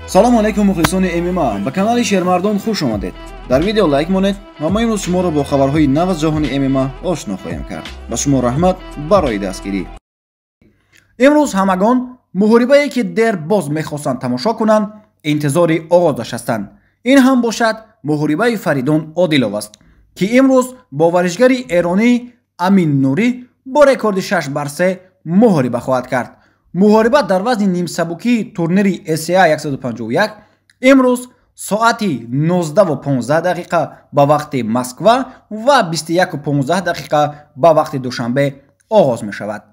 Салому алейкум, мухлисони ММА, ба канали Шермардон хуш омадед. Дар видео лайк монед ва мо имрӯз шуморо бо хабарҳои нав аз ҷаҳони ММА ошно хоҳем кард. Ба шумо раҳмат барои дастгирӣ. Имрӯз ҳамагон муҳорибае, ки дер боз мехостанд тамошо кунанд, интизори оғозаш ҳастанд. Ин ҳам бошад муҳорибаи Фаридун Одилов аст, ки имрӯз бо варзишгари эронӣ Амин Нурӣ бо рекорди 6 бар 3 муҳориба хоҳад кард. Муҳориба дар вазни нимсабукии турнири ACA 151 имрӯз соати 19:15 дақиқа ба вақти Москва ва 21:15 дақиқа ба вақти Душанбе оғоз мешавад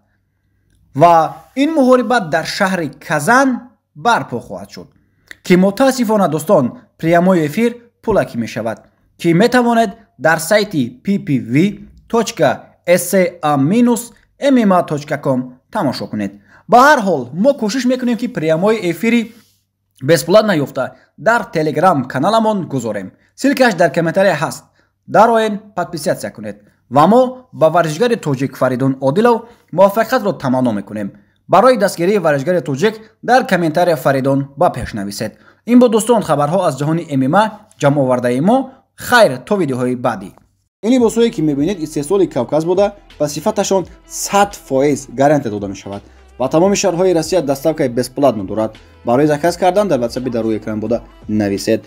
ва ин муҳориба дар шаҳри Казан барпо хоҳад шуд, ки мутаассифона, дӯстон, прямой эфир пулакӣ мешавад, ки метавонед дар сайти ppv sa mma com тамошо кунед. Ба ҳар ҳол, мо кӯшиш мекунем, ки прямой эфири бесплатно ёфта, дар Телеграм каналамон гузорем. Ссылка ш дар комментария ҳаст, дароен, подписаться кунед. Ва мо ба варзишгари тоҷик Фаридун Одилов муваффақиятро таманно мекунем. Барои дастгирии варзишгари тоҷик дар комментария «Фаридун» ба пеш нависед. Ин буд, дӯстон, хабарҳо аз ҷаҳони ММА ҷамъовардаи мо. Хайр, то видеоҳои баъдӣ. Ин либосҳое, ки мебинед, истеҳсоли Кавказ буда, ба сифаташон 100% гарантия дода мешавад ва тамоми шаҳрҳои Россия доставка и бесплатно дорад. Барои заказ кардан дар Ватсапи дар рӯи экран буда нависед.